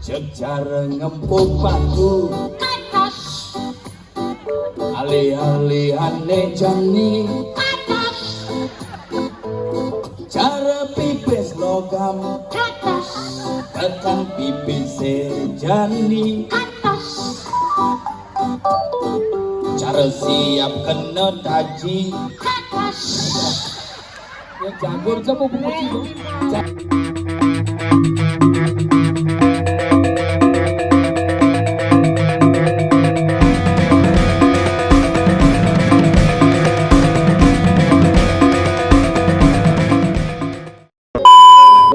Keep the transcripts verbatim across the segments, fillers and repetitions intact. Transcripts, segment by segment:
Cara ngempuk paku. Katos. Alih-alihane jani. Katos. Cara pipis logam. Katos. Tekan pipis jani. Katos. Cara siap kena taji. Katos. Ya, jagur jemu bungkus itu.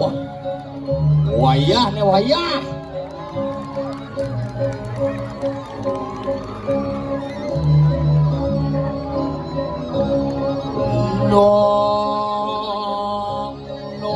Wah, wayah nih, wayah. No, no.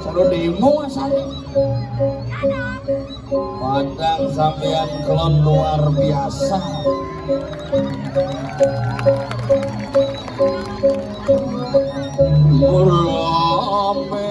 Cara demo asalnya. Padang sampean kelon luar biasa. Rame.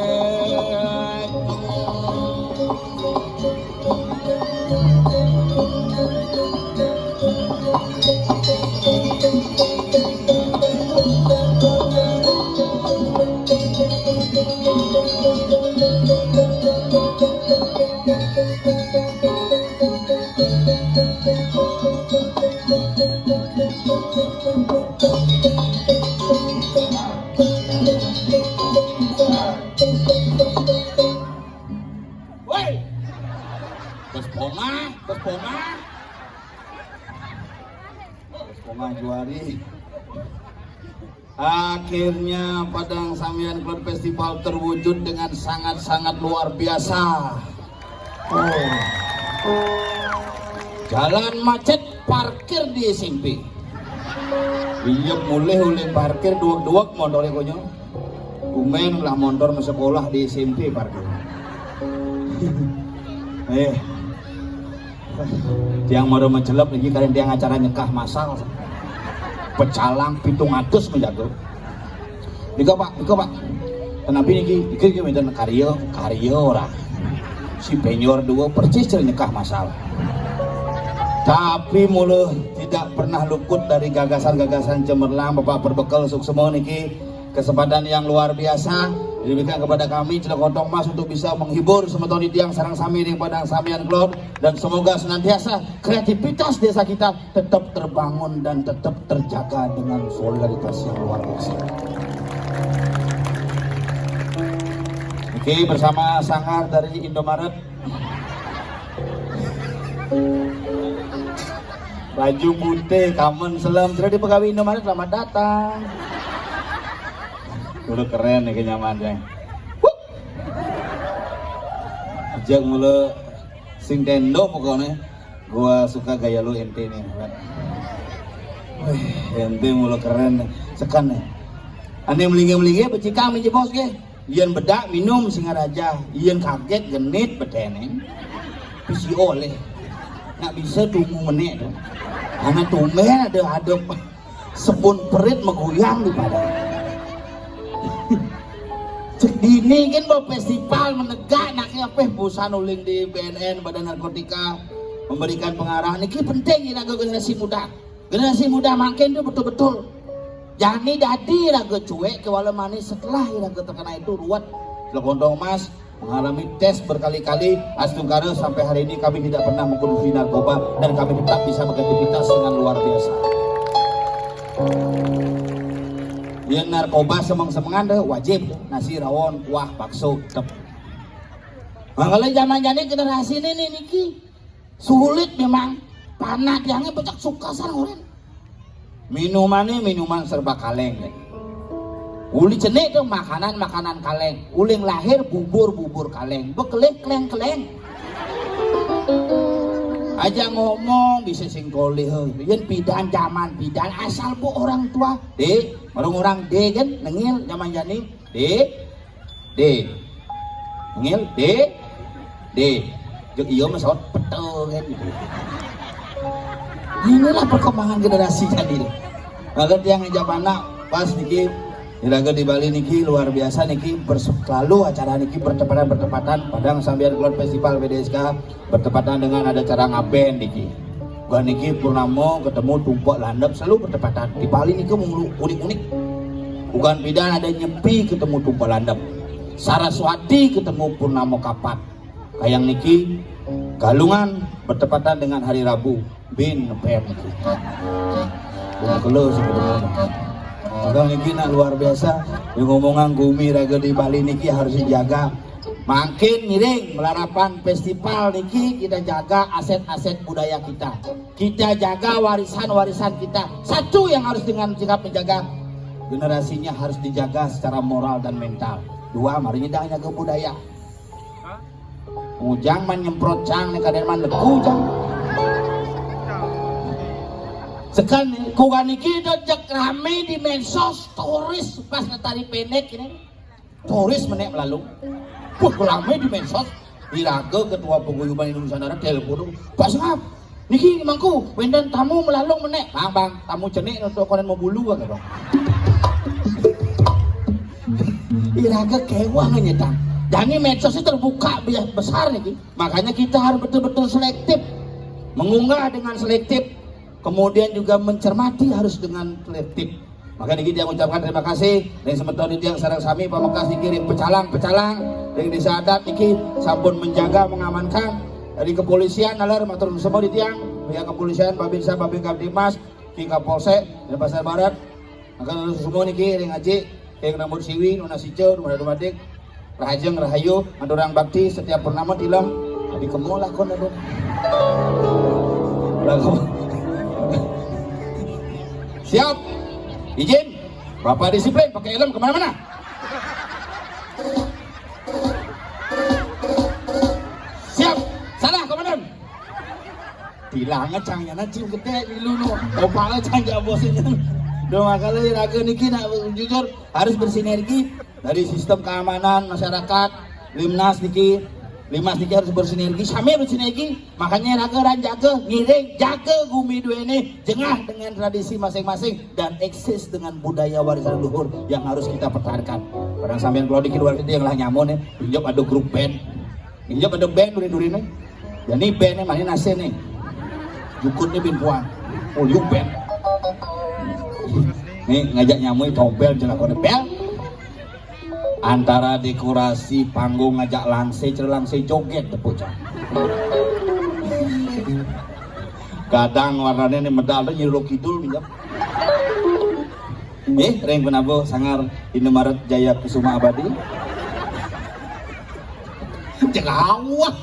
Woi. Bos Ponga, Bos Ponga. Bos Ponga juari. Akhirnya Padang Sambian Cloud Festival terwujud dengan sangat-sangat luar biasa. Oh. Jalan macet, parkir di S M P. Iya, mulai oleh parkir duak-duak motornya konyol. Kumen lah motor mau sekolah di S M P parkir. Eh, tiang mau mencelep lagi kalian tiang acara nyekah masal. Pecalang pitung atus menjago. Nika Pak, nika Pak. Tenapi niki, iki iki wenten karya, karya ora. Si penyor dua persis cara nyekah masal. Tapi mula tidak pernah luput dari gagasan-gagasan cemerlang Bapak Perbekel Suksema niki, kesempatan yang luar biasa diberikan kepada kami Celok Kontong Mas untuk bisa menghibur semeton tiang sareng sami ring Padang Sambian Cloud, dan semoga senantiasa kreativitas desa kita tetap terbangun dan tetap terjaga dengan solidaritas yang luar biasa. Oke, bersama sanggar dari Indomaret. Baju putih, kamen selem, sudah di pegawai Indomaret, selamat datang. Udah keren nih, kenyaman, Jeng. Ajak mulu sing tendo pokoknya. Gua suka gaya lu ente nih. Wih, ente mulu keren nih. Sekan nih. Ane melinge-melinge becikang minjem bos ge. Yen bedak minum Singaraja, yen kaget genit bedene. Pisi oleh. Nak bisa tunggu menek tu. Anak tumben ada adep. Sebun perit meguyang di Padang. Cek dini kan bawa festival menegak nak apa busan uling di B N N, Badan Narkotika, memberikan pengarahan. Niki penting iraga generasi muda. Generasi muda makin tu betul-betul. Jani dadi iraga cuek ke wala manis setelah iraga terkena itu ruwet. Lekontong Mas mengalami tes berkali-kali, astungkara sampai hari ini kami tidak pernah mengkonsumsi narkoba dan kami tetap bisa beraktivitas dengan luar biasa. Yang narkoba semeng-semengan deh wajib tuh, nasi rawon, kuah, bakso, tetap. Nah, kalau zaman jani generasi ini nih, niki sulit memang, panah tiangnya becak suka sarang orang. Minumannya minuman serba kaleng deh. Uli cenik tuh makanan-makanan kaleng. Uling lahir bubur-bubur kaleng. Bekelih keleng-keleng. Aja ngomong bisa sing kolih. Yen pidan zaman pidan asal bu orang tua. Dek, marung orang dek kan nengil zaman jani. Dek, dek. Nengil, dek. Dek. Jek iya mas saut petel kan gitu. Inilah perkembangan generasi jadi. Maka tiang ngajak anak pas niki iraga di Bali niki luar biasa niki bers- selalu acara niki bertepatan bertepatan padang sambian kulon festival B D S K bertepatan dengan ada acara ngaben niki. Ugan niki purnama ketemu tumpek landep selalu bertepatan. Di Bali niki mulu unik-unik. Ugan pidan ada Nyepi ketemu tumpek landep. Saraswati ketemu purnama kapat. Kayang niki Galungan bertepatan dengan hari Rabu. Bin ngepen niki. Bung kelo sih kedengaran. Ugan niki nak luar biasa. Yang ngomongan gumi raga di Bali niki harus dijaga. Makin ngiring melarapan festival niki kita jaga aset-aset budaya kita. Kita jaga warisan-warisan kita. Satu yang harus dengan sikap menjaga generasinya harus dijaga secara moral dan mental. Dua, mari kita jaga budaya. Ujang man nyemprot cang nih kadang man leku cang. Sekan kugan niki do jek rame di medsos turis pas natari pendek ini. Turis menek melalung. Wah, rame di medsos. Iraga ketua paguyuban Indonesia Nara telepon dong. Pak Sengap, niki mangku wénten tamu melalung menek. Bang, bang, tamu cenik untuk konen mau bulu kan bang. Iraga kewah nyetang. Jani medsos itu terbuka bias besar niki. Makanya kita harus betul-betul selektif. Mengunggah dengan selektif. Kemudian juga mencermati harus dengan selektif. Maka niki dia mengucapkan terima kasih dari semeton tiang sareng sami pamekas niki ring pecalang-pecalang ring desa adat niki sampun menjaga mengamankan dari kepolisian nalar matur semua di tiang pihak kepolisian Babinsa Babin Kamtibmas di Kapolsek dan Pasar Barat maka lalu semua niki ring aji ring rambut siwi nunas ijo rumah dumadik Rahajeng Rahayu, ngaturang bakti setiap purnama tilem. Tadi kemu lakon aduh. Lakon. Siap. Izin. Bapak disiplin pakai helm kemana-mana. Siap. Salah komandan. Bilangnya cangnya na cium gede milu no. Opalnya cangnya bosnya. Doa kali raga niki nak jujur harus bersinergi dari sistem keamanan masyarakat, Limnas niki, Limnas niki harus bersinergi, sami bersinergi, makanya raga ran jaga, ngiring, jaga gumi dua ini, jengah dengan tradisi masing-masing dan eksis dengan budaya warisan leluhur yang harus kita pertahankan. Padahal sampean kalau di luar itu yang lah nyamun ya, pinjam ada grup band, pinjam ada band duri-duri nih. Jadi band ini mana nasi nih, jukut nih bin puang, oh you band. Nih ngajak nyamun tompel jelakone bel. Antara dekorasi panggung ngajak langse, cere langse joget tepuk cang. Kadang warnanya nih medal tuh nyuruh kidul minyak. Eh, ring penabuh sangar Indomaret Jaya Kusuma Abadi. Jelawah.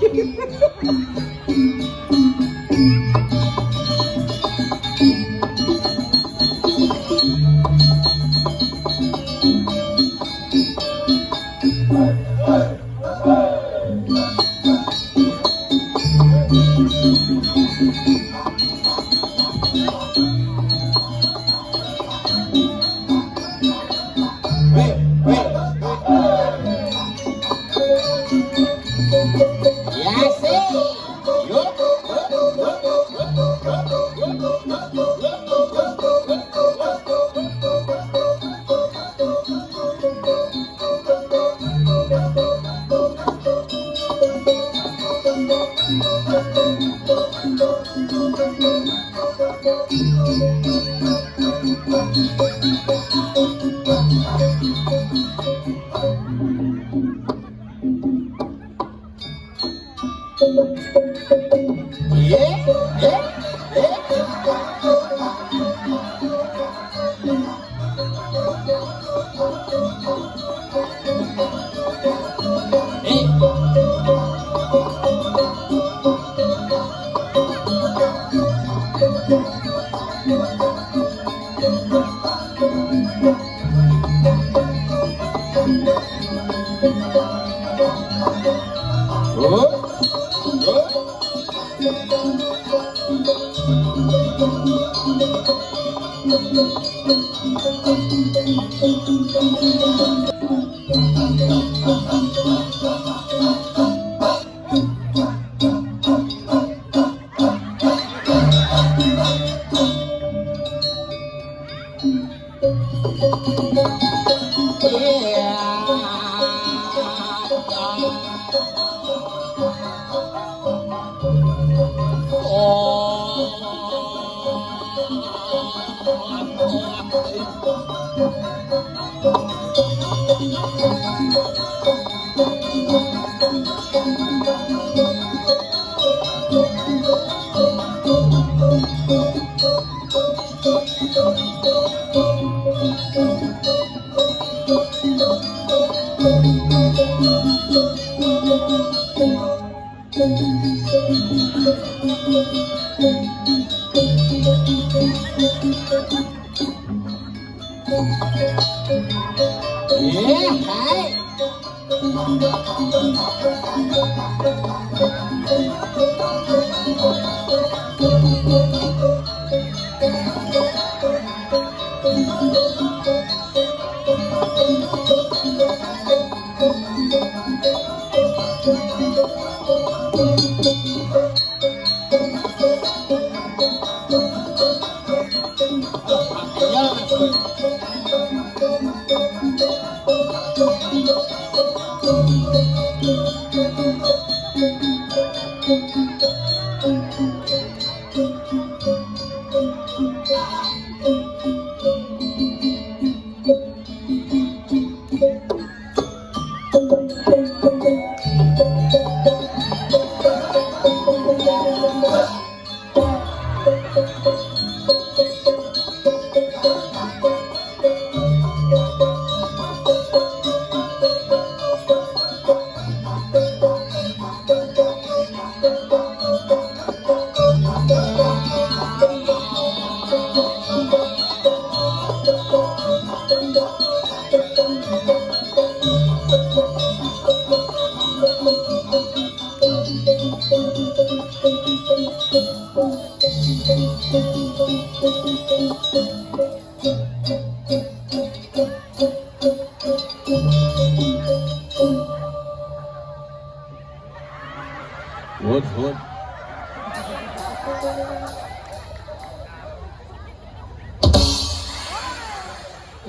Wut, wut.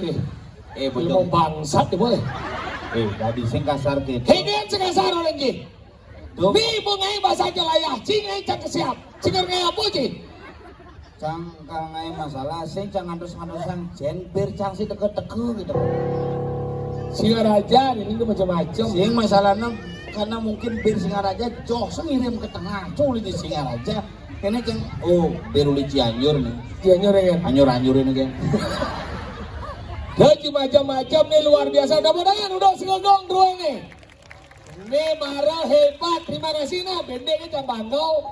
Eh, eh, bocah. Ilmu bangsat ya, boy. Eh, tadi sing kasar gitu. Hei, dia cek kasar orang ki. Duh. Bi, bu ngai bahasa aja layah. Cing ngai cak kesiap. Cing ngai apa, Ci? Cang, kalau ngai masalah, sing cang ngantos-ngantosan, jen bir cang sih teke-teke gitu. Singaraja, ini tuh macam-macam. Sing masalahnya, karena mungkin bir Singaraja, joh, sing ngirim ke tengah, culi di Singaraja. Ini cang, oh, bir uli Cianjur nih. Cianjur ya, kan? Anjur-anjur ini, kan? Dia macam-macam nih, luar biasa. Udah mudahan, udah segegong dua nih. Ini Bara hebat, terima kasih nah, bendeknya cang bangau.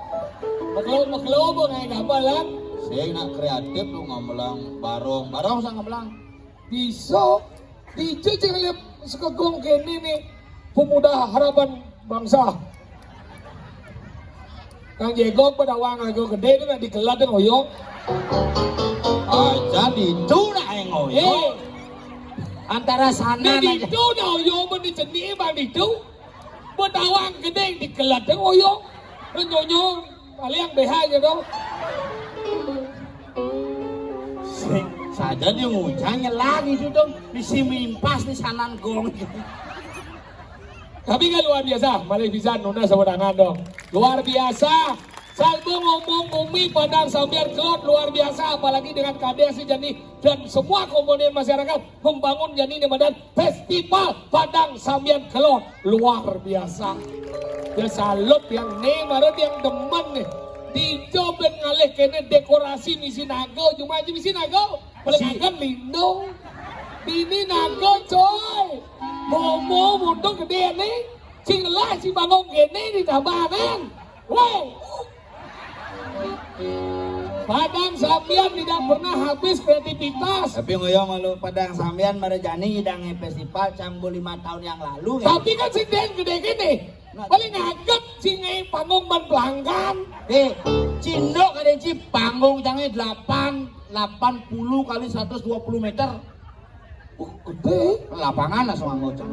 Maklo, maklo, bu ngai gamelan. Sing nak kreatif lu gamelan, barong, barong sang gamelan. Bisa, bisa cing lihat segegong kene nih, pemuda harapan bangsa. Kang Jegong pada wang lagu gede itu nak dikelat deh ngoyong. Ah, jadi itu nak yang ngoyong. Eh. Antara sana nah, aja. Itu nak ngoyong pun dicenik bang itu. Betawang gede dikelat deh ngoyong. Nyonyo paling B H aja dong. Sing saja dia ngucanya lagi itu dong. Bisi mimpas di sanan gong. Tapi kan luar biasa, malih pisan nuna sawedangan dong. Luar biasa. Salbung ngomong bumi Padang Sambian Kelot luar biasa, apalagi dengan Kades Jani dan semua komponen masyarakat membangun jani di Medan Festival Padang Sambian Kelot luar biasa. Ya salut yang nih, marut yang demen nih. Dijo ben ngalih kene dekorasi misi naga, cuma aja misi naga. Paling si- agak lindung. Bini naga coy. Bomo muntung gede nih. Sing lah si bangun kene di tabanan. Woi. Padang sambian tidak pernah habis kreativitas. Tapi ngoyong lu, padang sambian marejani nyidangé festival canggu lima tahun yang lalu, ya. Tapi kan sing gedé kéné. Nah. Paling ngagep sing panggung ban pelanggan. Eh, Cindo kadé, Ci, panggung cangé delapan, delapan puluh kali seratus dua puluh meter. Uh, gedé. Lapangan langsung anggota.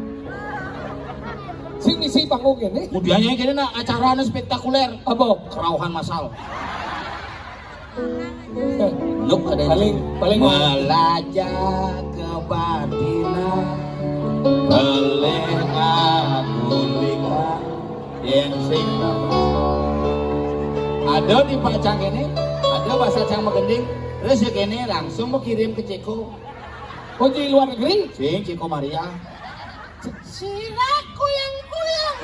Sing ngisi panggung ini. Kemudiannya ini nah, acara anu spektakuler. Apa? Kerauhan massal. Nuk ada paling, paling melajah kebatinan. Oleh aku lihat yang sing. Ada di pacang ini, ada bahasa cang magending. Terus ya kene langsung mau kirim ke Ceko. Oh, di luar negeri? Sing, Ceko Maria. Sira kuyang-kuyang.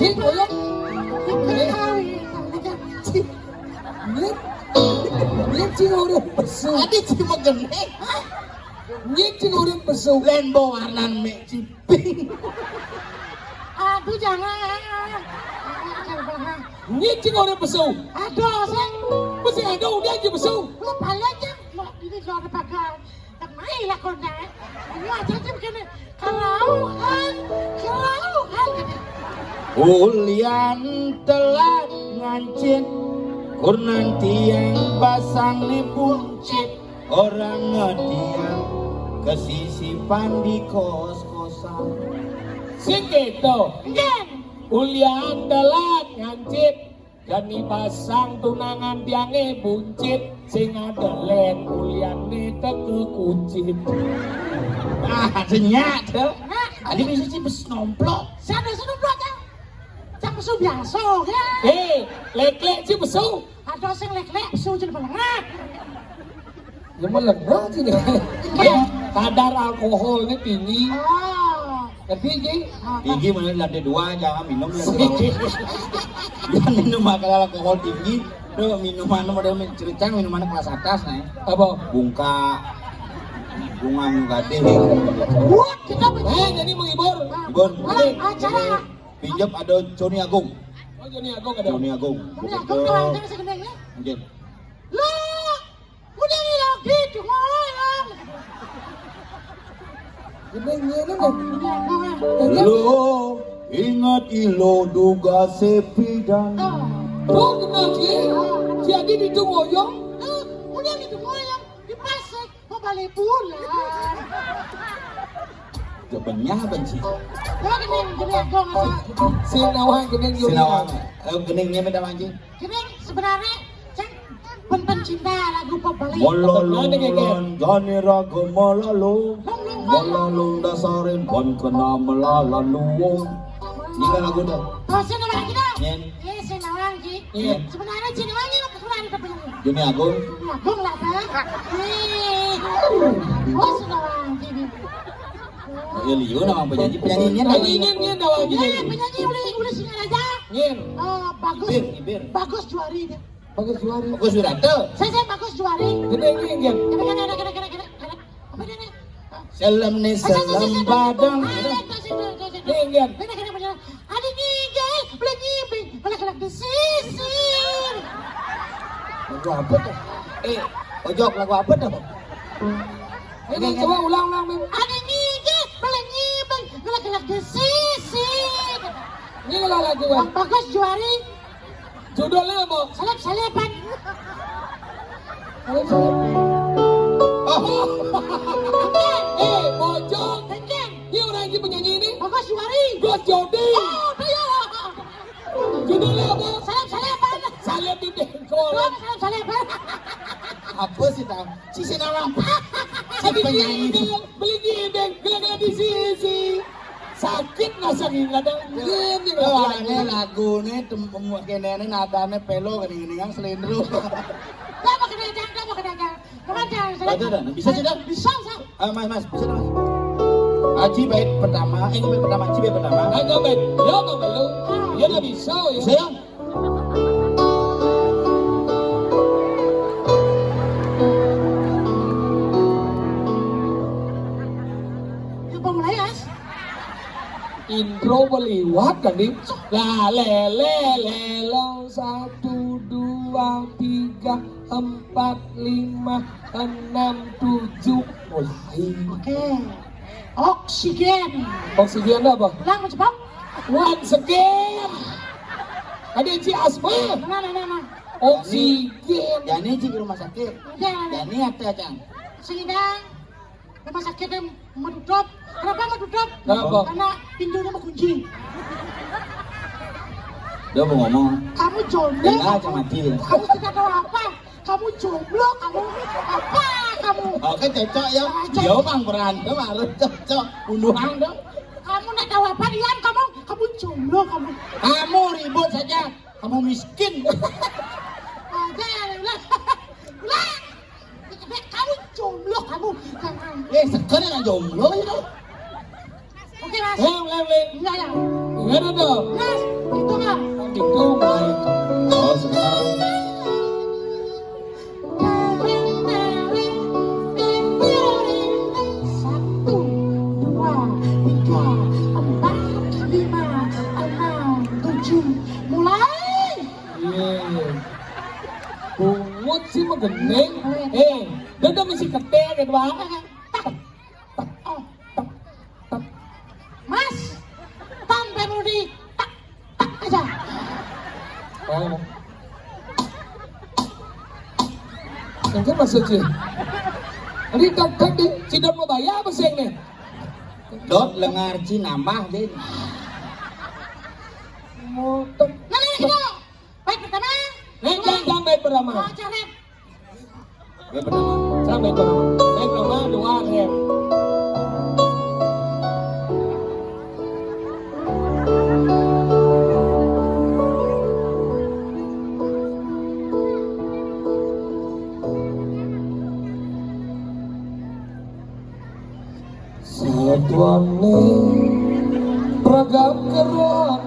Sing, kuyang. Nyit, nyit sing urip pesu. Adi cuma gede. Nyit sing urip pesu. Lembo warnan mek ciping. Aduh, jangan. Jangan. Nyit sing urip pesu. Aduh, sing. Mesti ada udah aja pesu. Lu balik ya. Mau ini jual pagar. Temai lah kau naik. Ini aja sih begini. Kerauhan, kerauhan. Ulian telat ngancit, kurnan tiang pasang di buncit, orang ngediang kesisipan di kos-kosan. Sing gitu. Nggih. Ulian telat ngancit, jani pasang tunangan tiangé buncit, sing adelén uliané teke kuncit. Ah, senyak tuh. Adi bisa sih bes nomplok. Siapa sih nomplok ya? Cak pesu biasa ya. Eh, lek-lek sih pesu. Ada sing lek-lek pesu jadi melengah. Ya melengah sih nih. Kadar alkoholnya tinggi. Oh. Tapi tinggi. Tinggi mana lantai dua, jangan minum lantai bawah. Jangan minum makan alkohol tinggi. Tuh minuman model ceritang minuman kelas atas nah. Apa? Bungka. Bunga gading. Buat kita. Eh, jadi menghibur. Hibur. Acara. Pinjam ada Joni Agung. Oh, Joni Agung ada. Joni Agung. Joni Agung tuh aja segede ya. Mungkin. Lu udah lagi tuh orang. Ini ngene kok. Joni Agung. Lo ingat ilo duga sepidan. Oh. Oh, kenal sih. Jadi di Tungoyong. Lu udah di Tungoyong, di Pasek. Kok balik pulang? Jawabannya apa sih? Gua gini, gini aku ngapa? Sinawang gini, gini. Sinawang. Eh, geningnya minta mancing. Gini sebenarnya cek penten cinta lagu pop balik. Malalung lan jani raga malalung. Malalung dasarin ban kena melalan luwung. Ini kan lagu dah. Oh, Sinawang kita. Nyen. Eh, Sinawang ki. Iya. Sebenarnya Sinawang ini mau keluar ada penyanyi. Joni Agung. Joni Agung lah, Bang. Eh. Oh, Sinawang ki. Ya liu nama penyanyi, penyanyinya. Penyanyinya dia tahu aja. Ya, penyanyi uli uli Singaraja. Nyen. Eh, bagus. Ibir, Ibir. Bagus Juari dia. Bagus Juari. Bagus Wiranto. Saya saya Bagus Juari. Gede ini nyen. Kena kena kena kena kena. Apa dia nih? Selem nih, selem badang. Nyen. Ada gigil, beli nyibing, malah kena disisir. Lagu apa tuh? Eh, ojok lagu apa tuh? Ini coba ulang ulang, Bim. Ada gigil, beli nyibing, malah kena disisir. Ini kalau lagu Bang Bagus Juari. Judulnya apa? Seleb-seleban. Seleb-seleban. Oh. Eh, pojok. Ini orang ini penyanyi ini. Bagus Juari. Gus Jodi. Oh, iya. Judulnya apa? Seleb-seleban. Seleb di dengkol. Seleb-seleban. Apa sih tahu? Sisi nama. Si penyanyi. Beli gideng, gila-gila di sisi. Sakit nasa gini. Tuh, aneh lagu nih, tem- kene nih nadane pelo gini-gini yang selindro. Dah mau kena jang, dah mau kena jang. Kena jang. Ada, ada. Bisa sih, dah. Bisa, Sa. Ah, Mas, Mas, bisa dah, Mas. Aji bait pertama, eh, bait pertama, Aji bait pertama. Ayo, bait. Yo, Bang Belu. Ya, nggak bisa, ya. Bisa, ya? Apa mulai, Mas? Intro meliwat tadi. Lah, lele, lelo, satu, dua, tiga, empat, lima, enam, tujuh. Mulai. Oke. Oksigen. Oksigen apa? Ulang, Jepang. Once again. Ada si asma. Mana, mana, mana? Oksigen. Jani cik rumah sakit. Udah. Jani ada, Cang. Sehingga rumah sakitnya menutup. Kenapa menutup? Kenapa? Karena pintunya mengunci. Dia mau ngomong. Kamu jomblo. Enggak, kamu. Cuma dia. Kamu tidak tahu apa. Kamu jomblo, kamu apa kamu? Oke, cocok ya. Cocok. Dia bang berantem harus cocok. Bunuhan dong. Kamu nak tahu apa, Dian? Kamu, kamu jomblo, kamu. Kamu ribut saja. Kamu miskin. Aja, ulang. Ulang. Kamu jomblo, kamu. Jangan. Eh, sekarang jomblo itu. Oke, Mas. Lem, lem, lem. Enggak ya? Enggak ada dong. Mas, itu, Mas. Itu, Mas. Oh, sekarang. Satu, dua, tiga, empat, lima, enam, tujuh. Mulai. Iya. Bungut sih menggening. Eh, dia udah mesti ketek gitu, Bang. Mas, tanpa perlu di tak, tak aja. Oh. Itu maksudnya. Ini tak tak di, cidok mau bayar apa sih ini? Dot lengar ci nambah, Din. Mau tak. Nah, nah, nah, nah. Baik pertama. Nah, jangan, jangan baik pertama. Oh, jangan. Baik pertama. Jangan baik pertama. Baik pertama, dua, rep. Satuane program keruan.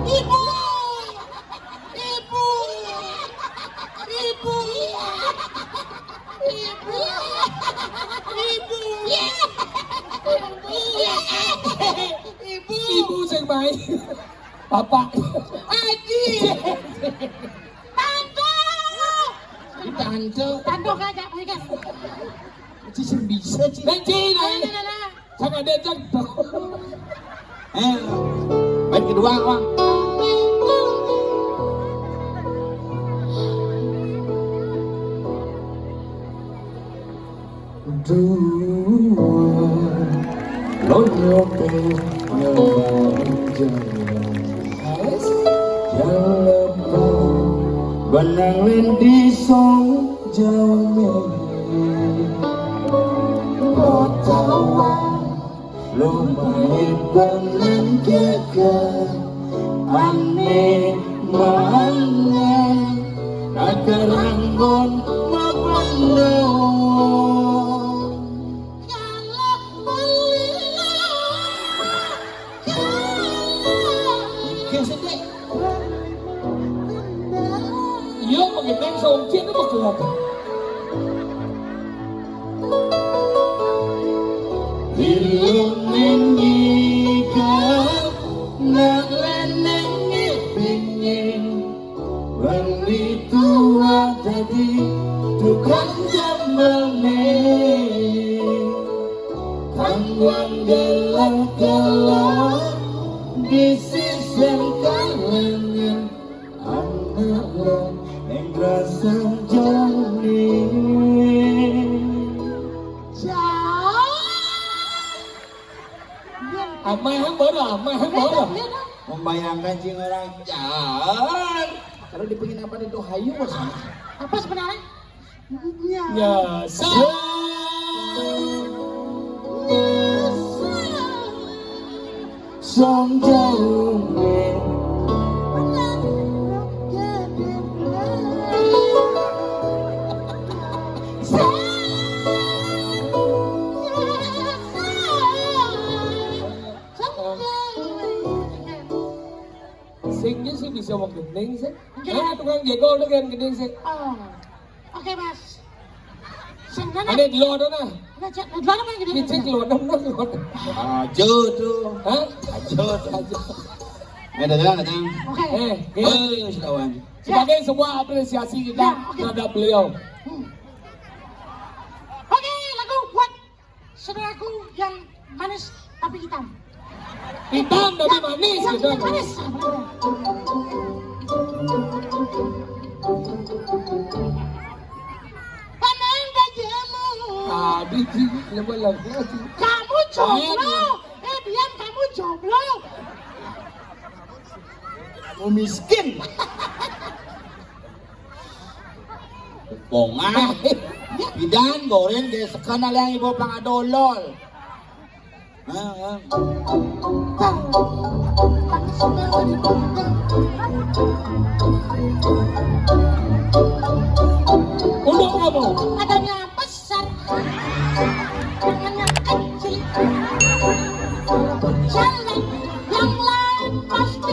Ibu! Ibu! Ibu! Ibu! Ibu! Ibu! Ibu sing main. Bapak. Aji. Tante. Tante. Tante kagak, mereka. Ci sing bisa, Ci. Dan Ci, nah, ini. Nah, nah, nah. Sama dia, Cang. Eh, bait kedua, Bang. Dua lonyote nyelem jalan. Yang lepas benang lendi song jauh. Otawa lumayan benang geger. Ane mangan akarang mon mabandong. Oke, sedek. Iya, pakai teng songcit itu kelihatan. Ilung ngiga nak leneng ngipingin. Wengi tua dadi tukang jambelne. Kang wong gelah-gelah di sisih kalengan anak lan ning rasa jane. Ameh baru, ameh baru. Membayangkan sing orang jahat. Kalau di penginapan itu hayu, Bos. Apa sebenarnya? Nyesel. Song jauh. Sing dia sih bisa mau gending sih. Oke. Nah, tukang jegol tuh kan gending sih. Oh. Oke, Mas. Sing mana? Ada di luar tuh nah. Ngajak, duluan apa gini? Micik lu, enam, enam, enam. Aja tuh. Hah? Aja tuh. Aja. Eh, datang, datang. Oke. Eh, eh, sekawan. Sebagai sebuah apresiasi kita, ya, oke, terhadap beliau. Hmm. Oke, lagu buat saudaraku yang manis tapi hitam. Hitam tapi manis, yang gitu. Manis. Tadi sih, lepas lagu. Kamu jomblo. Eh, Dian, kamu jomblo. Mau miskin. Bongah. Bidan goreng deh, sekan yang ibu pangadolol. Udah kamu. Adanya besar, tangannya kecil. Jalan yang lain pasti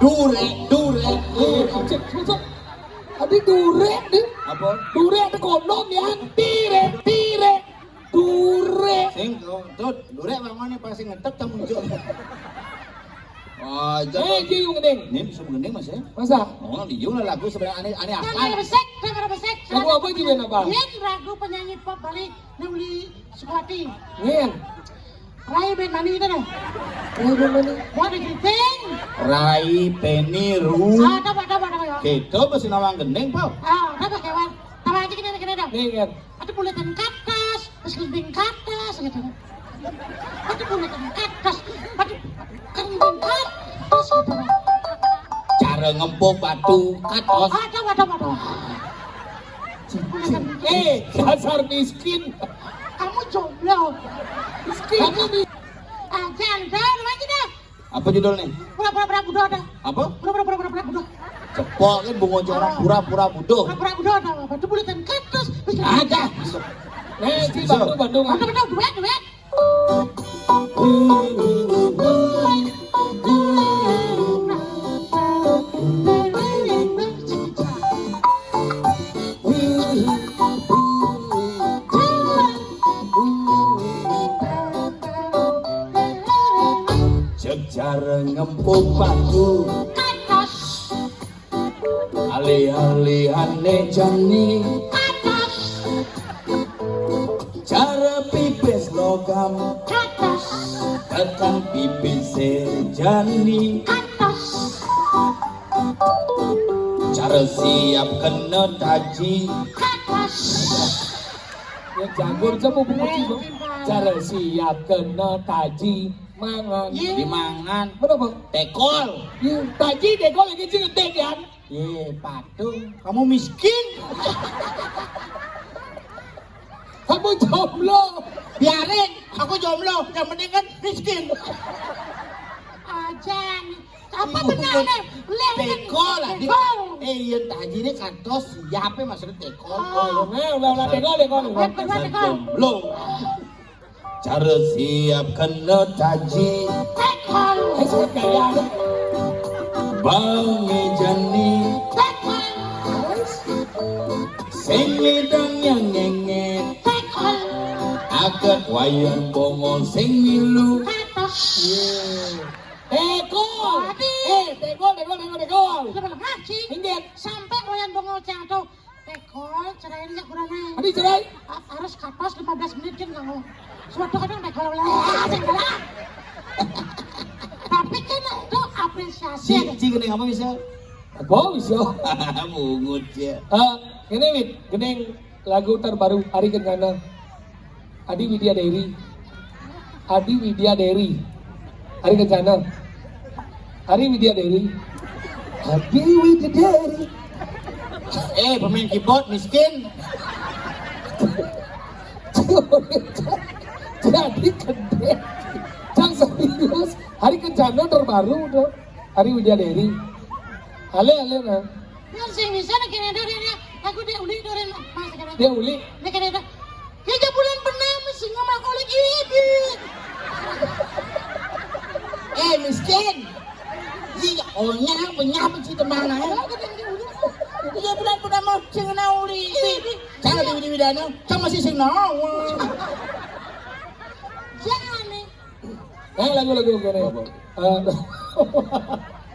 dure, dure, dure. Cek, cek, cek. Tadi dure nih. Apa? Dure ada kono ya. Tire, tire. Dure. Sing, tuh, dure bangun nih pasti ngetep tak muncul. Oh, eh, dia yang gending. Ini bisa gending, Mas, ya? Masa? Oh, dia lah lagu sebenarnya aneh, aneh apa? Kan ada besek, kan ada besek. Lagu apa juga, apa? Ini lagu penyanyi pop Bali, Nuli Sukwati. Iya. Rai Ben Mani itu deh. Rai Ben Mani. What is it thing? Rai Peni Ru. Ah, coba, coba, coba, ya. Kita masih nawang gending, Pak. Ah, coba, kawan. Tambah aja gini, gini dong. Nih, kan. Ada bulatan katas, terus gending katas, gitu. Ada bulatan katas, ada gending katas, gitu. Cara ngempuk batu katos. Ada, ada, ada. Eh, dasar miskin. Kamu jomblo. Miskin. Kamu mi- Ah, jangan, jangan lagi dah. Apa judulnya? Pura-pura budak dah. Apa? Pura-pura budak. Cepok kan bungo jorok pura-pura budak. Pura-pura budak dah. Batu bulatan katas. Ada. Eh, si Bandung, Bandung. Bandung, Bandung, duet, duet. Cek cara ngempuk batu. Katas. Alih-alihane jani. Katas. Cara pipis logam. Katas. Tekan pipis jani. Katas. Cara siap kena taji. Katas. Ya jagur jemu bunyi. Cara siap kena taji mangan. Iya. Dimangan. Kenapa? Tekol. Iya, taji tekol lagi sing gede kan. Iya, patung. Kamu miskin. Kamu jomblo. Biarin, aku jomblo. Yang penting kan miskin. Ajan. Apa benar nih? Tekol lah. Tekol. Eh, iya, taji ini kantos siapa maksudnya tekol? Oh, nah, ulah, ulah tekol, tekol. Tekol, tekol. Jomblo. Cara siap kena taji. Tekol. Eh, sebut gaya. Bau mejani. Tekol. Sing ngedang yang ngenget. Tekol. Agak wayan bongol sing milu. Katos. Tekol. Waduh. Eh, tekol, tekol, tekol, tekol. Udah malam ngaji. Inggit. Sampai wayan bongol jatuh. Tekol, cerain ya kurangnya. Tadi cerai? Ha-, harus katos lima belas menit kan kamu. Suatu kadang tekol oleh. Tapi kan itu apresiasi. Ci, ada. Ci, gini apa bisa? Apa bisa? Bungut ya. Eh, ini, Wit, gini lagu terbaru Ari Kencana. Adi Widya Dewi. Adi Widya Dewi. Ari Kencana. Ari Widya Dewi. Adi Widya Dewi. Eh, pemain keyboard miskin. Jadi gede. Yang serius. Ari Kencana terbaru tuh. Ari Widya Dewi. Ale, ale, nah. Yang sing bisa nih kene dari dia. Aku dia uli dari mas kene. Dia uli. Nih kene dah. Tiga bulan pernah mesti ngomong oleh ibu. Eh, miskin. Iya, oh, nyang, nyang, si teman, eh. Tiga bulan pernah mau sing ngena uli. Ibu. Cang ada widi-widana, cang masih sing naon. Jangan nih. Eh, lagu-lagu kene. Apa? Eh,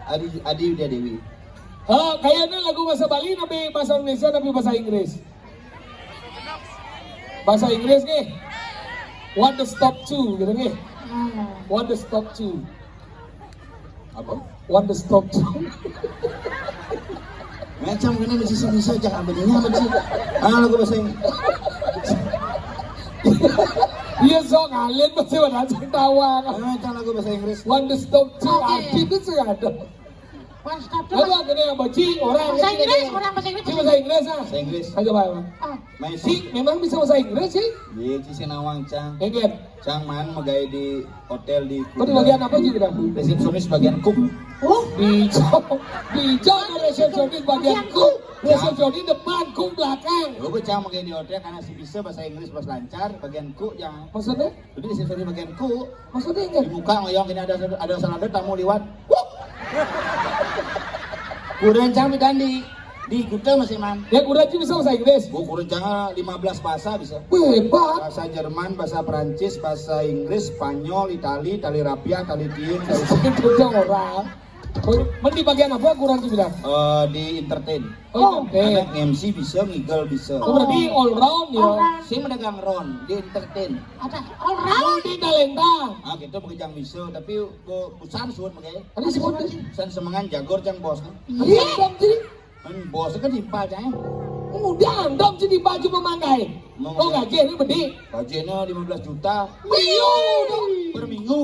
Adi, Adi Widya Dewi. Eh, kayaknya lagu bahasa Bali tapi bahasa Indonesia tapi bahasa Inggris. Bahasa Inggris nih. What the stop to gitu nih. What the stop to. Apa? What the stop to. Macam kena mesti bisa aja apa dia mesti. Ah, lagu bahasa Inggris. Iya, sok ngalin pasti pada aja ketawa. Ah, macam lagu bahasa Inggris. What the stop to. Oke. Arti itu sih ada. One stop to. Lagu akhirnya yang baca orang bahasa Inggris, orang bahasa Inggris. Bahasa Inggris ah. Bahasa Inggris. Ayo, Pak. Ah. Main sih. Memang bisa bahasa Inggris sih. Iya, Ci Sinawang, Cang. Iya, kan? Cang man megai di hotel di. Oh, di bagian apa sih kita? Resepsionis bagian cook. Oh, di di resepsionis bagian cook. Resepsionis depan, cook belakang. Lu Cang megai di hotel karena si bisa bahasa Inggris pas lancar, bagian cook yang. Maksudnya? Jadi resepsionis bagian cook. Maksudnya enggak? Di muka ngoyong ini ada ada salado tamu liwat. Wuk. Kurencang pidan di di Kuta masih man. Ya, Kurencang bisa bahasa Inggris. Gua Kurencang lima belas bahasa bisa. Wih, hebat. Bahasa Jerman, bahasa Prancis, bahasa Inggris, Spanyol, Itali, Itali Rapia, Itali Tiing, Itali Itu orang. Oh, men di bagian apa Kurencang bilang? Eh, di entertain. Oh, oke. Anak M C bisa, ngigel bisa. Oh, berarti all round ya. All round. Sing medagang round di entertain. Ada all round. Multi talenta. Ah, gitu bekerja bisa, tapi gua busan suut makanya. Tadi sebut. Busan semengan jagor jang bos kan. Iya, Bang, jadi. Kan bos kan timpal cai. Udah andam jadi baju pemangkai. Mau oh, gaji ini bedi. Gajinya lima belas juta. Liur. Per minggu.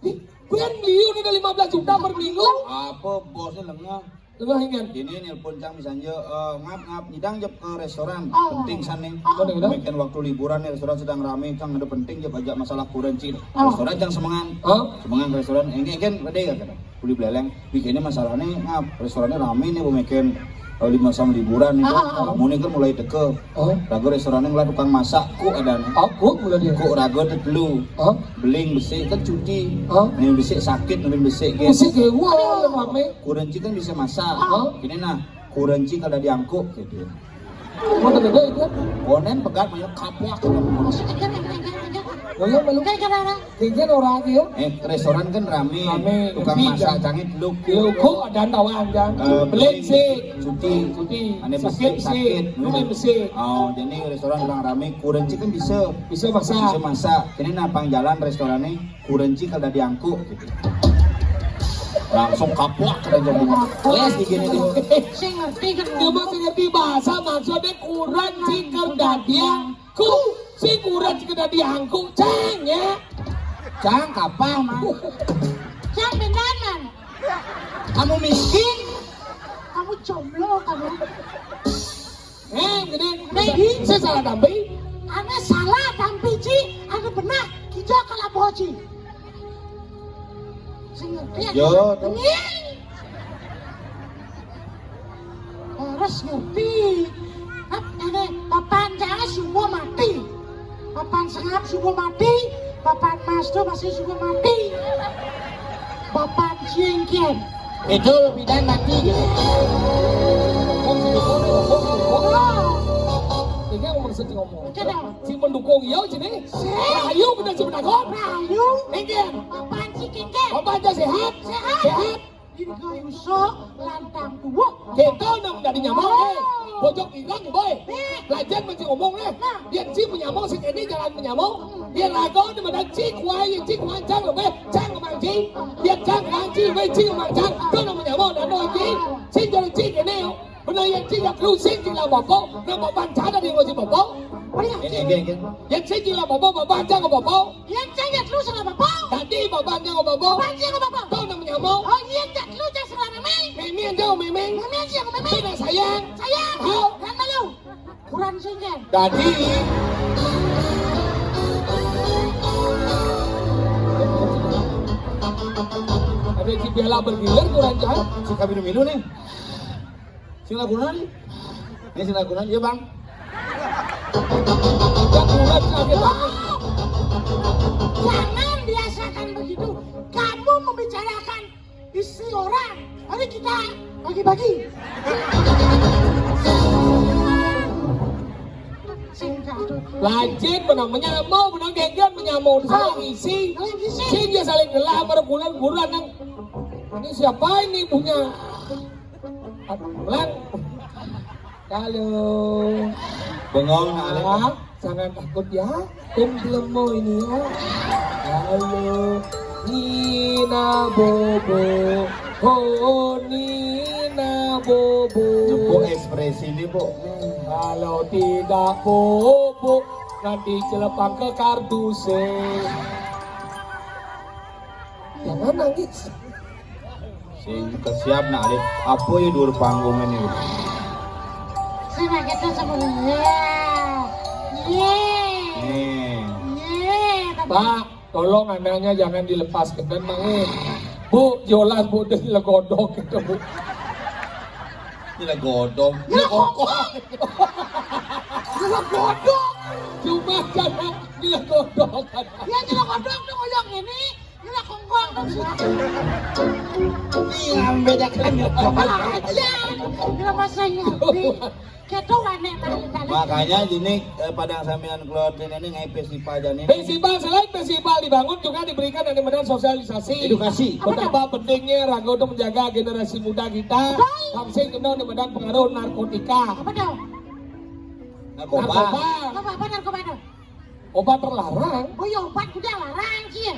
Ih, ben liur udah lima belas juta per minggu. Apa bosnya lengah? Lengah ingat. Ini nelpon cang misalnya, eh, ngap ngap nyidang jep ke restoran. Oh. Penting sana. Oh. Demikian waktu liburan nih restoran sedang rame, cang ada penting jep ajak masalah kuranci. Oh. Restoran cang semengan. Oh. Semengan ke restoran, ini kan gede ya kan. Kuli beleleng, bikinnya masalahnya ngap restorannya rame nih, mau bikin eh, lima sama liburan itu. Ah, ah, ah. Kamu nih kan mulai teke. Oh. Raga restorannya ngeliat tukang masak, ku ada nih. Oh, ku mulai dia. Ku raga tetelu. Oh. Beling besik kan cuti. Oh. Nih besik sakit, nih besik gitu. Besik ya, wah, yang rame. Kuranci kan bisa masak. Oh. Ini nah, kuranci kalau diangkuk gitu. Mau gede itu? Konen pegat banyak kapok. Maksudnya kan yang yang yang yang. Oh, iya, belum. Kayak karena Kengken orang ya. Eh, restoran kan rame. Rame. Tukang masak cangit lu. Lu kok ada tawang jang. Eh, beling sih. Cuti. Cuti. Ane sakit sih. Sakit. Lu main besi. Oh, jadi restoran orang rame. Kuranci kan bisa. Bisa masak. Bisa masak. Ini nampang jalan restorannya. Kuranci kalau diangkuk gitu. Langsung kapok kerja rumah. Les di gini tuh. Saya ngerti kan. Dia masih ngerti bahasa maksudnya kuranci kalau diangkuk. Ku, sing urang sekedar diangkuk, Cang, ya. Cang, kapah, Mang. Cang, pindahan, Mang. Kamu miskin? Kamu jomblo, kamu. Eh, gini, saya salah tampi. Ane salah tampi, Ci. Ane benar. Kita kalau boci. Sing ngerti ya? Yo, tuh. Ini. Harus ngerti. Hap, ini papan jangan semua mati. Papan sengap semua mati. Papan mas tuh masih semua mati. Papan ciengkian. Itu lebih dan mati. Ini aku maksud ngomong. Oke, dah. Si pendukung yo sini. Rahayu bener si penakut. Rahayu. Engke. Papan si kengke. Papan aja sehat. Sehat. Sehat. Ini kau iso lantang tuwuk. Kita nang dari nyamuk eh. Bojok irang boy. Lajen mesti ngomong eh. Biar si menyamuk si ini jalan menyamuk. Biar lagu di mana si kuai si kuancang lebih cang manci. Biar cang manci lebih si mancang. Kau nang menyamuk dan doa si. Si jalan si ini. Bena yang cing yak lu sing cing lah bobo, nang boban cada dia ngocing bobo. Bena yang cing. Yang cing cing lah bobo, boban cang bobo. Yang cing yak lu salah bobo. Tadi boban cang bobo. Boban cang bobo. Kau nang menyamuk. Oh, yang cing lu cang salah meme. Meme yang jauh meme. Meme yang jauh meme. Bena sayang. Sayang. Hau. Yang malu. Kurang singkat. Tadi. Ada di piala bergilir kurang jahat. Suka minum-minum nih. Sing lagunan? Ini sing lagunan, ya Bang. Jangan biasakan begitu. Kamu membicarakan istri orang. Mari kita bagi-bagi. Lajin menang menyamuk, menang geger menyamuk, saling isi. Saling isi. Sing ya saling gelah, baru bulan-bulan nang. Ini siapa ini ibunya? Pulang. Halo. Bengong, Alek. Ah, jangan takut ya. Tim belum mau ini ya. Halo. Nina Bobo. Oh, Nina Bobo. Jemput ekspresi ini, Bu. Kalau tidak Bobo, nanti celepang ke kardus. Jangan nangis. Sing kesiap nak, Alek. Apa ya dua panggung ini? Sing gitu sebenarnya. Ye. Nih. Ye. Pak, tolong anaknya jangan dilepas ke dan Mang. Bu, jolas Bu, dia legodok gitu, Bu. Ini legodok. Ini kokok. Ini legodok. Cuma karena ini legodok. Ya, ini legodok tuh kayak ini. Ini lah kongkong. Iya, membedakan. Iya, ini lah masanya. Kita aneh tadi, tadi. Makanya ini, eh, Padang Samian Keluarga ini ngai festival dan ini. Festival, selain festival dibangun juga diberikan yang namanya sosialisasi. Edukasi. Betapa pentingnya raga untuk menjaga generasi muda kita. Betul. Langsung kena yang namanya pengaruh narkotika. Apa tuh? Narkoba. Narkoba. Narkoba apa narkoba tuh? Obat terlarang. Oh iya, obat udah larang sih.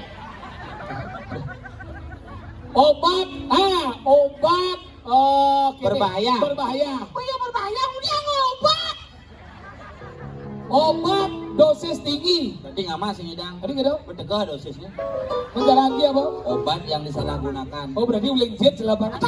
Obat, ah, obat, eh, gini, berbahaya. Berbahaya. Oh iya, berbahaya, udah ngobat. Obat dosis tinggi. Berarti nggak masih ngidang. Tadi gitu? Bertegah dosisnya. Menjalankan apa? Obat yang disalahgunakan. Oh, berarti uling jit selapan.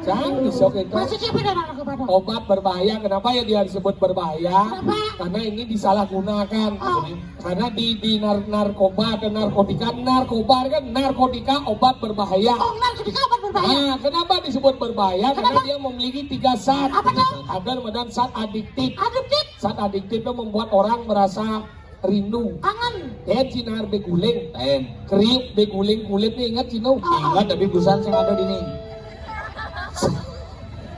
Jangan disok itu. Maksudnya apa, Dok? Obat berbahaya. Kenapa ya dia disebut berbahaya? Kenapa? Karena ini disalahgunakan. Oh. Karena di, di nar-, narkoba dan narkotika, narkoba kan narkotika obat berbahaya. Oh, narkotika obat berbahaya. Nah, kenapa disebut berbahaya? Karena dia memiliki tiga zat. Apa tuh? Ada namanya zat adiktif. Adiktif? Zat adiktif itu membuat orang merasa rindu. Kangen. Ten sinar beguling. Ten. Kriuk beguling kulit nih, ingat, Cino? Oh. Ingat, tapi busan sing ada di nih.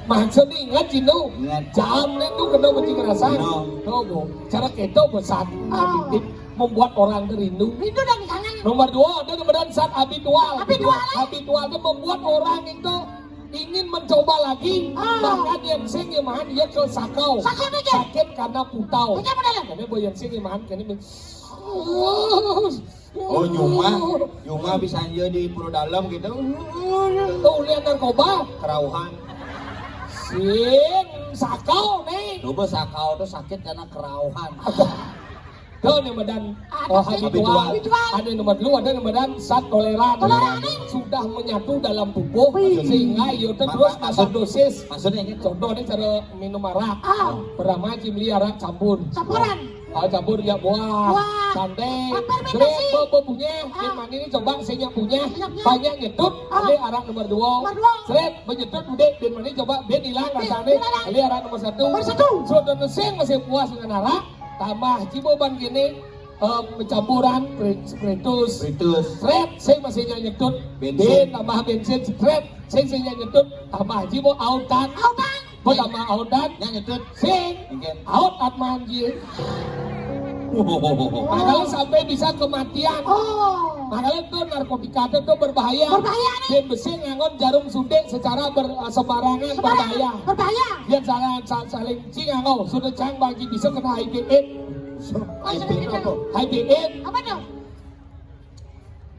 Maksudnya ingat, Cino? Ingat. Jam nih tuh kena benci ngerasa. No. Tuh, Bu. Cara keto, Bu, zat adiktif membuat orang tuh rindu. Rindu dan kangen. Nomor dua, ada kemudian zat habitual. Habitual. Habitual itu membuat orang itu ingin mencoba lagi. Ah. Bahkan yang sing iman, dia ke sakau. Sakau aja. Sakit karena putau. Sakit apa dah? Karena boh yang sing iman, karena men-, oh, nyuma. Nyuma bisa aja di Pura Dalam gitu. Oh, lihat narkoba. Kerauhan. Sing sakau nih. Coba sakau tuh sakit karena kerauhan. Ada yang badan, oh, habitual. Habitual. Ada yang nomor dua, ada yang badan zat toleran. Toleran. Sudah menyatu dalam tubuh, wih, sehingga iya terus maksud, dosis. Maksudnya gitu. Contohnya cara minum arak. Ah. Pertama, cimli arak campur. Campuran. Ah, campur ya buah. Buah. Santai. Fermentasi. Terus, bu-, bu-, bunyi, ah, yang mana ini coba, saya punya. Saya punya. Banyak nyetut, ah, ada arak nomor dua. Nomor dua. Seret, menyetut, udah, dan mana coba, ben hilang rasanya. Hilang. Ada arak nomor satu. Nomor satu. Sudah neseng masih puas dengan arak. Tambah ciboban gini, eh, campuran spri-, spiritus. Spiritus. Seret, saya masih nyetut. Bensin. Tambah bensin, seret, saya masih nyetut. Tambah cibo autan. Autan. Tambah autan. Nyetut. Sing. Mungkin. Aut atman ji. Makanya sampai bisa kematian. Oh. Makanya tuh narkotika itu berbahaya. Berbahaya nih. Dia besi ngangon jarum suntik secara ber-, sembarangan. Sembarangan. Berbahaya. Berbahaya. Dia salah, sa-, saling Cing angau, sudah cang bagi bisa kena H I V AIDS. H I V apa? H I V AIDS. Apa tuh?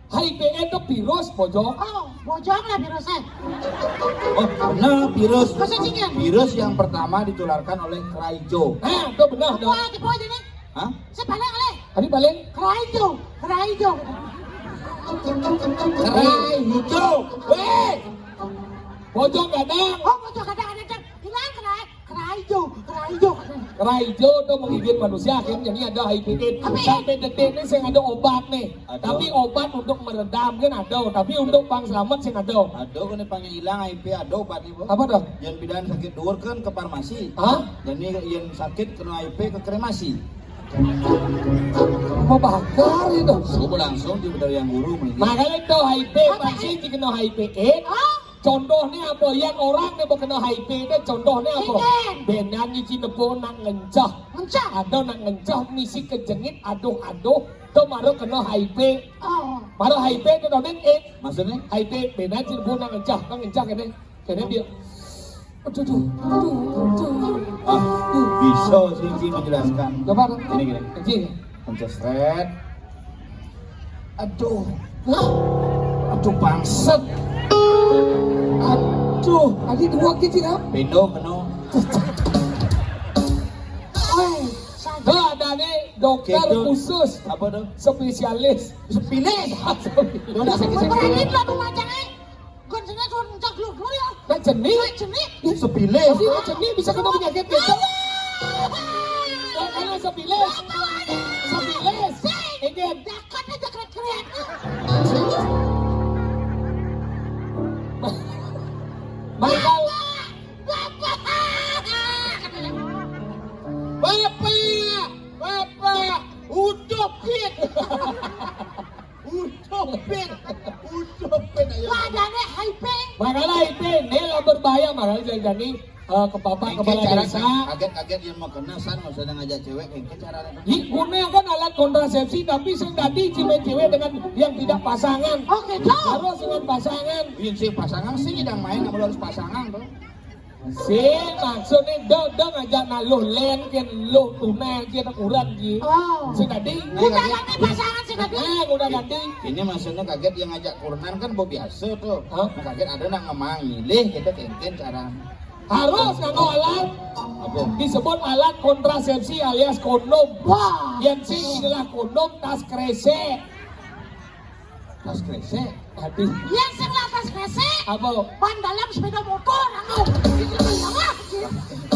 H I V AIDS itu virus, bojong. Oh, bojong lah virusnya. Oh, nah, virus. Bahasa Cina. Virus yang pertama ditularkan oleh keraijo. Nah, itu benar dong. Wah, tipe aja nih. Hah? Saya balik kali. Tadi balik? Keraijo, keraijo. Keraijo. Weh. Bojong gadang. Oh, bojong gadang ada, ada. Hilang kerai. Keraijo, keraijo. Keraijo itu menggigit manusia, akhirnya ini ada H I V AIDS. Tapi sampai detik ini saya ada obat nih. Ada. Tapi obat untuk meredam kan ada, tapi untuk pang selamat sih ada. Ada, kan pang hilang H I V ada obat nih, Bu. Apa tuh? Yang bidan sakit duur kan ke farmasi. Hah? Jadi yang sakit kena H I V ke kremasi. Mau bakar itu. Coba langsung di dari yang guru mungkin. Makanya itu H I V, apa pasti dikena H I V AIDS. Hah? Contohné apa? Yén orang né kena H I V té contohné apa? Bénan nyuci nebo nak ngencah. Ngencah. Ada nak ngencah misi kejengit, aduh-aduh, to mara kena H I V. Oh. Mara H I V té dodén, eh. Maksudnya? H I V, bénan nyuci nebo nak ngencah, nak ngencah kéné. Kéné dia. Aduh, aduh, aduh, aduh. Ah, bisa sih, Ci, menjelaskan. Coba, ini gini. Ci. Pencet seret. Aduh. Lah. Aduh, bangset. Aduh. Tadi dua, Ci, kan? Bendo, kena. Oi, ada nih dokter khusus. Apa tuh? Spesialis. Spesialis. Spesialis. Lo nak sakit-sakit. Berani lah tuh macamnya. Kon sing suruh ngencak gluk-gluk ya. Nak jenih? Nak jenih? Ih, sepilis. Tapi nak jenih bisa kena penyakit gitu. Kalau sepilis. Sepilis. Ini. Dakon aja keren-keren. Bakal. Bapak. Bapak. Bapak. Ucupin. Ucupin, ucupin ayo. Lah, jane H I V. Makanya H I V ini lah berbahaya, makanya jadi-jadi, eh, ke bapak kepala desa. Kaget-kaget yang mau kena san, nggak usah ngajak cewek, kayak caranya. Digunakan alat kontrasepsi, tapi sing dadi cewek-cewek dengan yang tidak pasangan. Oke, Cok. Harus dengan pasangan. Yang sing pasangan sih yang main, nggak harus pasangan tuh. Sing maksudné dodong aja naluh lén kén luh tunai kén ukuran ki. Oh. Sing dadi. Udah nanti pasangan sing dadi. Nah, udah nanti. Ini maksudnya kaget yang ngajak kurenan kan bo biasa tuh. Hah? Nah, kaget ada nak ngemang milih kita kengken cara. Harus nganggo alat. Apa? Disebut alat kontrasepsi alias kondom. Wah. Yang sing inilah kondom tas kresek. Tas kresek. Aduh. Iya, sing lah tas kresek. Apa? Ban dalam sepeda motor, anu. Iya, wah.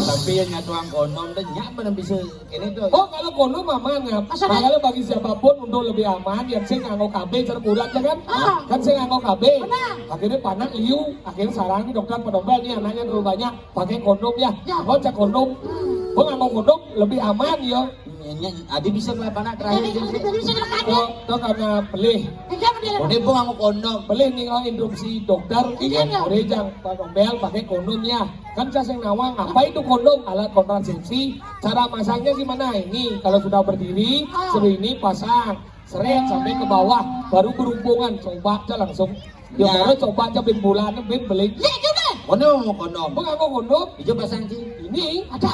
Tapi yang nyatuang kondom tuh nyak bener bisa ini tuh. Oh, kalau kondom aman ya. Makanya bagi siapapun untuk lebih aman, yang sing nganggo K B terkurat ya kan? Ah. Kan sing nganggo K B. Benar. Akhirnya panak liu, akhirnya sarang nih dokter pedombel nih anaknya terlalu banyak. Pakai kondom ya. Ya. Mau cek kondom. Hmm. Gua nganggo kondom lebih aman ya. Nya, adi bisa kelapanan terakhir. Jadi, jadi bisa kelapanan. Tuh, tuh karena pelih. Iya, bener. Udah, gua nganggo kondom. Pelih nih, oh, instruksi dokter. Iya. Udah, jang, Pak Tombel, pakai kondom ya. Kan saya yang nawang, apa itu kondom? Alat kontrasepsi. Cara masangnya gimana? Ini, kalau sudah berdiri, ah, seperti ini, pasang. Seret sampai ke bawah, baru berhubungan. Coba aja langsung. Ya, ya. Baru coba aja bin bulan, bin beling. Iya juga. Kono mau kondom. Gua nganggo kondom. Ijo pasang, Ci. Ini. Ada.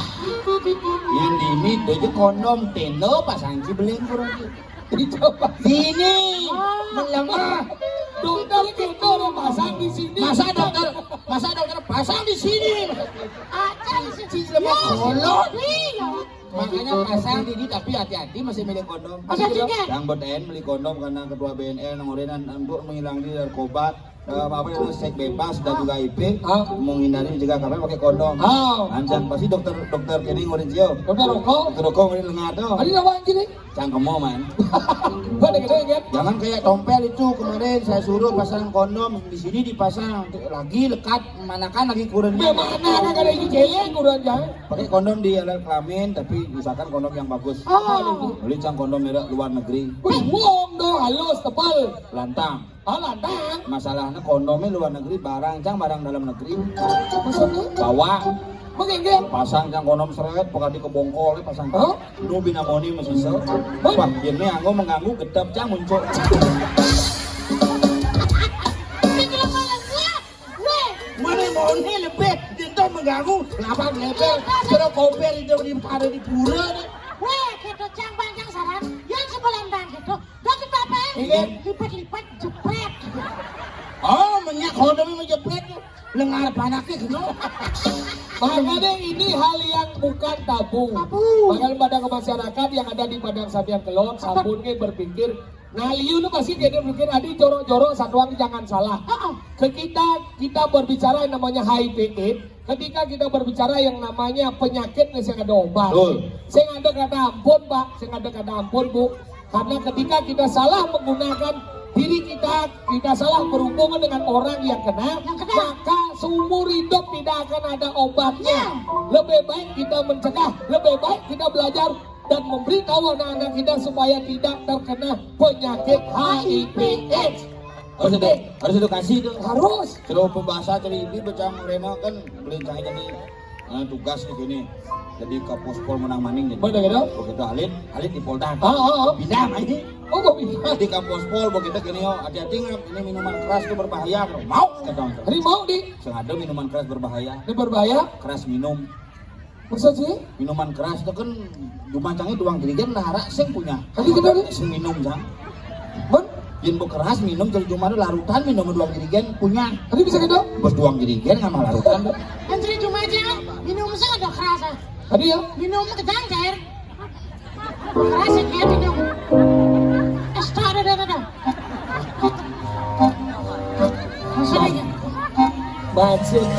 Yang di ini, itu aja kondom, tendo, pasang, Ci, beling kurang, Ci. Dicoba. Sini. Ah. Melemah. Dokter kita orang pasang di sini. Masa dokter, masa dokter pasang di sini? Ada di sini. Ci, lemah. Iya. Kolot. Iya. Makanya pasang di ini, tapi hati-hati masih milih kondom. Hati-hati, Kak. Yang berdaen beli kondom karena ketua B N L nang orenan untuk menghilangkan narkoba, eh, apa namanya, seks bebas dan juga I P, ah, menghindari juga kami pakai kondom. Ah. Anjang pasti dokter, dokter ini ngurin sio. Dokter rokok? Dokter rokok ngurin lengar tuh. Tadi apa anjing nih? Cangkemo, man. Gua ada gede kan? Jangan kayak Tompel itu kemarin saya suruh pasang kondom, di sini dipasang, lagi lekat, manakan lagi kurangnya. Mana kan ada ini cewek kurang jangan. Pakai kondom di alat kelamin, tapi usahakan kondom yang bagus. Oh. Beli cang kondom merek luar negeri. Wih, wong do halus, tebal. Lantang. Ah, lantang. Masalahnya kondomnya luar negeri, barang cang barang dalam negeri. Maksudnya? Bawa. Begini. Pasang cang kondom seret, pokoknya ke bongkol, pasang. Hah? Nu bina moni masih sel. Hah? Wah, ini anggo mengganggu, gedap cang muncul. Weh, mana mau nih lebih, itu mengganggu, lapar lebar, terus koper itu di, ada di pura nih. Weh, gitu, cang panjang saran, yang sebelah bang gitu, dokter apa? Iya. Lipat-lipat, jepret. Oh, menyak kondomnya mau jepret tuh, lengar panaknya gitu. Makanya ini hal yang bukan tabu. Tabu. Makanya pada ke masyarakat yang ada di Padang Sambiang Kelon, sabunnya berpikir, nah, liu nu pasti dia berpikir, adi jorok-jorok satuan jangan salah. Heeh. Ke kita, kita berbicara yang namanya H I V AIDS, ketika kita berbicara yang namanya penyakit nih, sing ada obat. Betul. Sing ada kata ampun, Pak, sing ada kata ampun, Bu. Karena ketika kita salah menggunakan diri kita, kita salah berhubungan dengan orang yang kena, yang kena, maka seumur hidup tidak akan ada obatnya. Ya. Lebih baik kita mencegah, lebih baik kita belajar dan memberitahu anak-anak kita supaya tidak terkena penyakit H I V AIDS. Harus itu, harus edukasi itu. Harus. Kalau pembahasa cari ibu bacang rena kan belincang jadi eh, tugas di sini. Jadi ke pospol menang maning gitu. Bener gitu? Begitu alit, alit di Polda. Ah, ah, ah. Pindah main. Oh, kok pindah? Jadi ke pospol begitu gini yo, hati-hati nggak, ini minuman keras itu berbahaya. Mau kata orang. Hari mau di. Sengaja minuman keras berbahaya. Ini berbahaya. Keras minum. Maksud sih? Minuman keras itu kan cuma canggih doang dirigen lah harap sing punya. Tadi kita nih. Sing minum cang. Bon? Yen bu keras minum jadi cuma larutan minum doang dirigen punya. Tadi bisa gitu? Bos doang dirigen nggak malah larutan tuh. Kan jadi cuma aja minum sih ada keras ah. Tadi ya? Minum kejangker. Keras ya dia minum. Esta ada ada ada. Maksudnya. Bacot.